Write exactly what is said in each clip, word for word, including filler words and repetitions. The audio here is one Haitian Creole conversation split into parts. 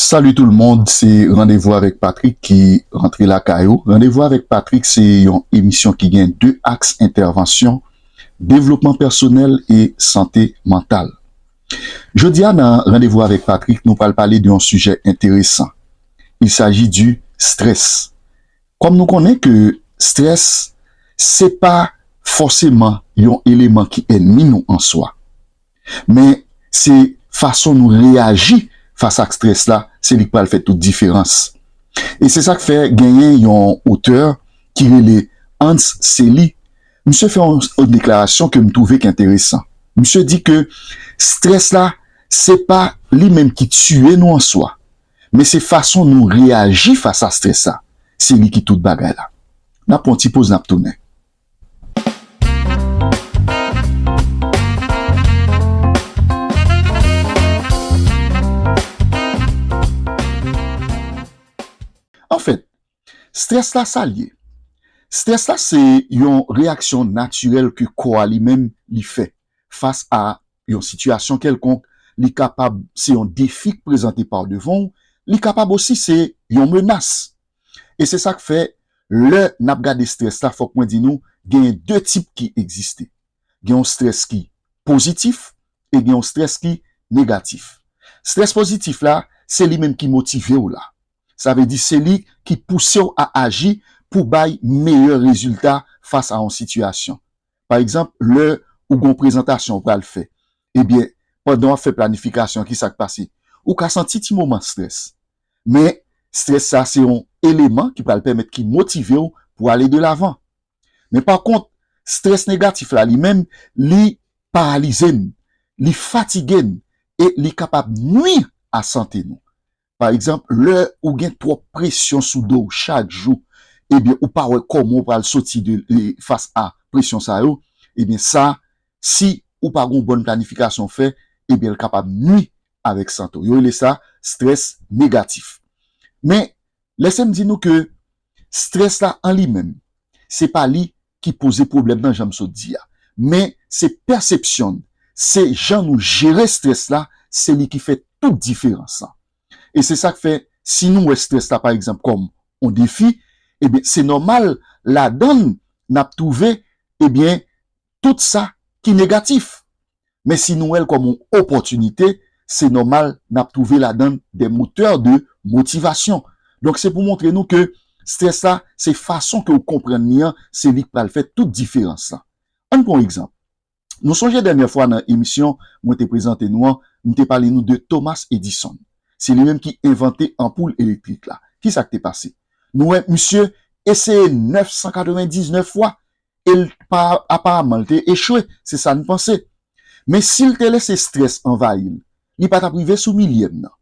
Salut tout le monde, se Randevou avèk Patrick ki rantre lakay ou. Randevou avèk Patrick se yon emisyon ki gen de aks entèvansyon, devlopman pèsonèl e sante mantal. Jodi a nan Randevou avèk Patrick, nou pral pale de yon sijè enteresan. Il s'agit du stress. Kòm nou konnen ke strès se pa fòseman yon eleman ki ènmi nou an swa, men se fason nou reyaji fas ak strès la, se li k pral fè tout diferans. E se sa k fè genyen yon otè ki rele Hans Selye. Misye fè yon, yon deklarasyon ke m twouve k enteresan. Misye di ke strès la, se pa li menm ki tiye nou an swa, men se fason nou reyaji fas a strès la. Se li ki tout bagay la. N ap pran yon ti poz, n ap tounen. Anfèt, strès la sa l ye. Strès la se yon reyaksyon natirèl ke kò a li menm li fè fas a yon sitiyasyon kèlkonk. Li kapab se yon defi k prezante pa w devan w, li kapab osi se yon menas. E se sa k fè, lè n ap gade strès la, fòk mwen di nou, genyen de tip ki egziste. Gen yon strès ki pozitif e gen yon strès ki negatif. Strès pozitif la, se li menm ki motive w la. Sa vle di se li ki pouse w a aji pou bay meyè rezilta fas a yon sitiyasyon. Pa egzanp, lè ou gen yon prezantasyon ou pral fè, ebyen, pandan w ap fè planifikasyon, ki sa k pase? Ou ka santi ti moman strès. Men, strès sa se yon eleman ki pral pèmèt, ki motive w pou ale de lavan. Men pa kont, strès negatif la li menm, li paralize n, li fatige n, e li kapab nwi a sante nou. Pa egzanp, lè ou gen twòp presyon sou do w chak jou, ebyen, ou pa wè kòman w pral soti de, e, fas a presyon sa yo, ebyen, sa, si ou pa gen yon bòn planifikasyon fè, ebyen, l kapab nwi avèk sante w. Yo rele sa strès negatif. Men, lèse m di nou ke strès la an li menm, se pa li ki poze pwoblèm nan, jan m sot di a. Men, se pèsepsyon n, se jan nou jere strès la, se li ki fè tout diferans lan. E se sa k fè, si nou wè strès la, pa egzanp, kòm yon defi, ebyen, se nòmal, ladan l, n ap twouve, ebyen, tout sa ki negatif. Men si nou wè l kòm yon opòtinite, se nòmal n ap twouve ladan l de motè de motivasyon. Donk, se pou montre nou ke strès la, se fason ke w konprann li an, se li k pral fè tout diferans lan. Ann pran yon egzanp. Nou sonje dènyè fwa nan emisyon mwen te prezante nou an, m te pale nou de Thomas Edison. Se li menm ki envante anpoul elektrik la. Ki sa k te pase? Nou wè misye eseye nèf san katrevendiznèf fwa, e l pa, aparaman, l te echwe, se sa n panse. Men si l te lese strès anvayi l, li pa t ap rive sou milyèm nan.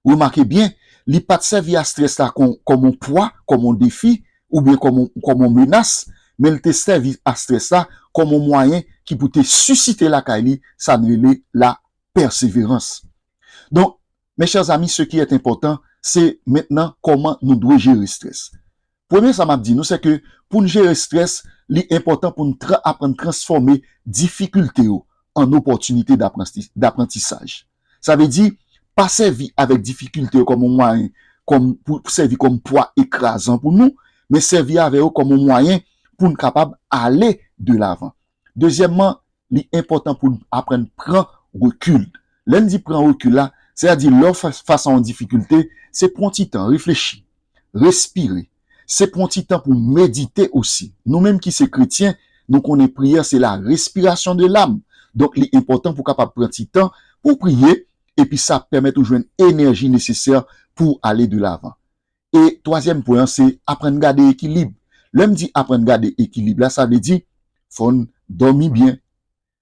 Remake byen, li pa t sèvi a strès la kòm, kòm yon pwa, kòm yon defi, oubyen kòm yon, kòm yon menas, men l te sèvi a strès la kòm yon mwayen ki pou te sisite lakay li sa n rele la persévérance. Donk, mes chers amis, ce qui est important, se mentnan kòman nou dwe jere strès. Premye sa m ap di nou, se ke pou n jere strès, li enpòtan pou n tra-, aprann transfòme difikilte yo an opòtinite dapranti-, daprantisaj. Sa vle di, pa sèvi avèk difikilte yo kòm yon mwayen, kòm, pou, pou sèvi kòm pwa ekrazan pou nou, men sèvi avè yo kòm yon mwayen pou n kapab ale de lavan. Dezyèmman, li enpòtan pou n aprann pran rekil. Lè n di pran rekil la, sètadi lè w fas, fas a yon difikilte, se pran ti tan, reflechi, respire. Se pran ti tan pou medite osi. Nou menm ki se kretyen, nou konnen priyè se la respiration de l'âme. Donk, li enpòtan pou w kapab pran ti tan pou w priye, epi sa ap pèmèt ou jwenn enèji nesesè pou w ale de lavan. E twazyèm pwen an, se aprann gade ekilib. Lè m di aprann gade ekilib la, sa vle di fò n dòmi byen,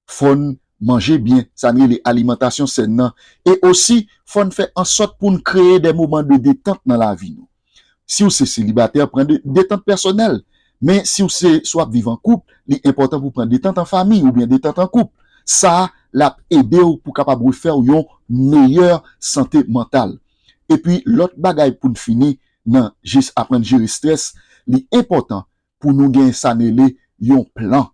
fò n manje byen, sa n rele alimantasyon sèn nan. E osi, fò n fè ansòt pou n kreye de moman de detant nan lavi nou. Si w se selibatè, pran de, detant pèsonèl. Men si w se, si w ap viv an koup, li enpòtan pou w pran detant an fanmi oubyen detant an koup. Sa a, l ap ede w pou w kapab refè w yon meyè sante mantal. Epi, lòt bagay pou n fini nan jis aprann jere strès, li enpòtan pou nou gen sa n rele yon plan.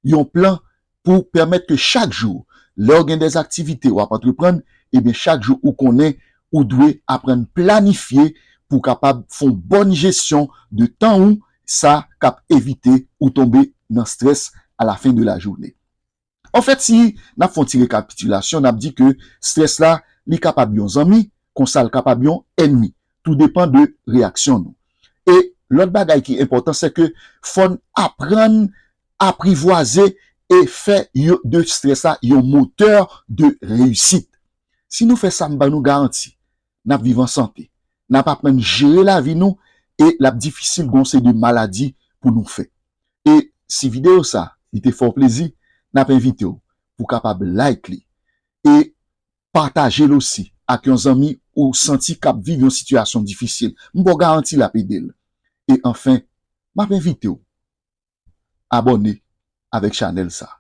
Yon plan pou pèmèt ke chak jou, lè w gen de aktivite w ap antreprann, ebyen, chak jou ou konnen ou dwe aprann planifye pou w kapab fè yon bòn jesyon de tan ou, sa k ap evite ou tonbe nan strès a la fen de la jounen. Anfèt, si n ap fè yon ti rekapitilasyon, n ap di ke strès la, li kapab yon zanmi, konsa l kapab yon ènmi. Tou depan de reyaksyon nou. E lòt bagay ki enpòtan, se ke fò n aprann aprivwaze e fè yo, de strès la yon motè de reyisit. Si nou fè sa, m ban nou garanti, n ap viv an sante. N ap aprann jere lavi nou e l ap difisil gon se de maladi pou nou fè. E si videyo sa, li te fè w plezi, n ap envite w pou w kapab like li e pataje l osi ak yon zanmi ou santi k ap viv yon sitiyasyon difisil. M ba w garanti l ap ede l. E anfen, m ap envite w abòne avèk chanèl sa.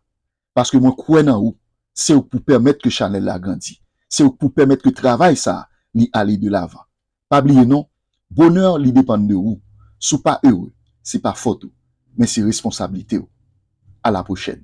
Paske mwen kwè nan ou, se ou k pou pèmèt ke chanèl la grandi. Se ou k pou pèmèt ke travay sa li ale de lavan. Pa bliye non, bonè li depann de ou. Si w pa ere, se pa fòt ou, men se responsablite w. A la pwochèn.